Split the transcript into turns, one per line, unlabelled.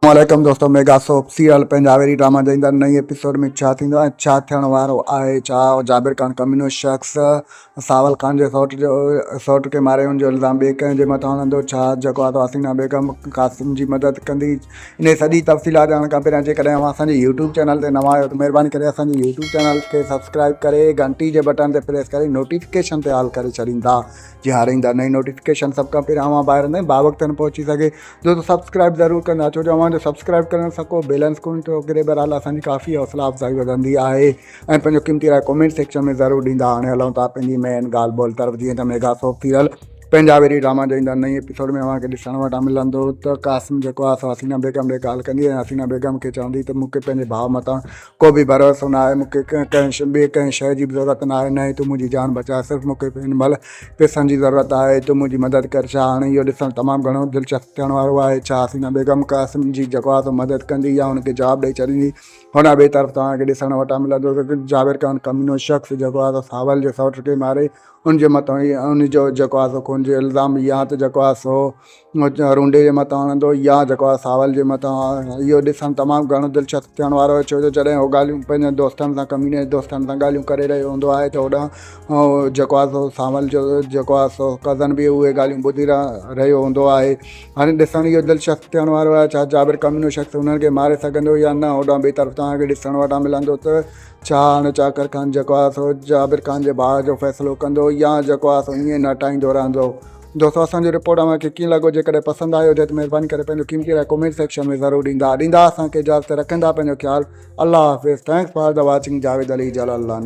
عليڪم دوستو mega soap serial پنهنجا ويري ڊراما جا ايندڙ نئين ايپيسوڊ ۾ ڇا ٿيندو ۽ ڇا ٿيڻ وارو آهي ڇا جابر خان ڪمينو شخص ساول خان جي سئوٽ جو سئوٽ کي ماري ان جو الزام ٻئي ڪنهن جي مٿان هڻندو ڇا جيڪو آهي حسينا بيگم قاسم جي مدد ڪندي انهي سڄي تفصيلات ڄاڻڻ کان پهريان جيڪڏهن اوهان اسان جي يوٽيوب چينل تي نوان آهيو ته مهرباني ڪري اسان جي يوٽيوب چينل کي سبسڪرائب ڪري گهنٽي جي بٽڻ تي پريس ڪري نوٽيفڪيشن تي آل ڪري ڇڏيندا جي هاڻي ايندڙ نئين نوٽيفڪيشن سڀ کان پهريان اوهان ڀائرن تائين باوقت پهچي سگهي. دوستو سبسڪرائب ضرور ڪندا ڇو جو اوهان جو سبسڪرائب ڪرڻ سان ڪو بيلنس ڪونه ٿو ڪري بهرحال اسان جي ڪافي حوصلا افزائي وڌندي آهي ۽ پنهنجو قيمتي راء ڪمينٽ سيڪشن ۾ ضرور ڏيندا. هاڻي هلون ٿا پنهنجي مين ڳالهه ٻولهه طرف جيئن ته ميگا سوپ سيريل پنهنجا ويري ڊراما جو ايندڙ نئين ايپيسوڊ ۾ اوهان کي ڏسڻ وٽان ملندو ته قاسم جيڪو آهي سو حسينا بيگم ڏي ڳالهه ڪندي ۽ حسينا بيگم کي چوندي ته مون کي پنهنجي ڀاء متان ڪو به ڀروسو نه آهي مون کي ڪنهن ٻي ڪنهن شيء جي به ضرورت نه آهي نه ئي تون منهنجي جان بچاء صرف مون کي هن مهل پئسن جي ضرورت آهي تون منهنجي مدد ڪر ڇا هاڻي اهو ڏسڻ تمام گهڻو دلچسپ ٿيڻ وارو آهي ڇا حسينا بيگم قاسم جي جيڪو آهي سو مدد ڪندي يا هن کي جواب ڏئي ڇڏيندي هوڏانهن ٻئي طرف توهان کي ڏسڻ وٽان ملندو ته جابر خان ڪمينو شخص جيڪو آهي سو ساول جي سئوٽ کي ماري ان جي مٿان ان جو جيڪو آهي سو خون جو الزام يا ته جيڪو آهي سو رونڊي جي مٿان هڻندو يا جيڪو آهي ساول جي مٿان اهو ڏسڻ تمام گهڻو دلچسپ ٿيڻ وارو آهي ڇو جو جڏهن هو ڳالهيون پنهنجن دوستن سان ڪميني دوستن سان ڳالهيون ڪري رهيو هوندو آهي ته هوڏانهن جيڪو آهي سو ساول جو جيڪو آهي سو ڪزن به اهي ڳالهيون ٻڌي رهيو هوندو آهي هاڻي ڏسڻ اهو دلچسپ ٿيڻ وارو آهي ڇا جابر ڪمينو شخص انهن کي ماري سگهندو يا نه هوڏانهن ٻئي طرف توهان کي ڏسڻ وٽان ملندو ته ڇا هاڻي چاڪر خان جيڪو آهي سو جابر خان جي ڀاء جو فيصلو ڪندو يا جيڪو آهي سو ائين نٽائيندو رهندو. دوستو اسان جو رپورٽ اوهان کي ڪيئن لڳو جيڪڏهن پسند آيو هجي ته مهرباني ڪري پنهنجو قيمتي راء ڪمينٽ سيڪشن ۾ ضرور ڏيندا ڏيندا اسان کي اجازت رکندا پنهنجو خيال الله حافظ thanks for the watching Javed Ali Jalalani.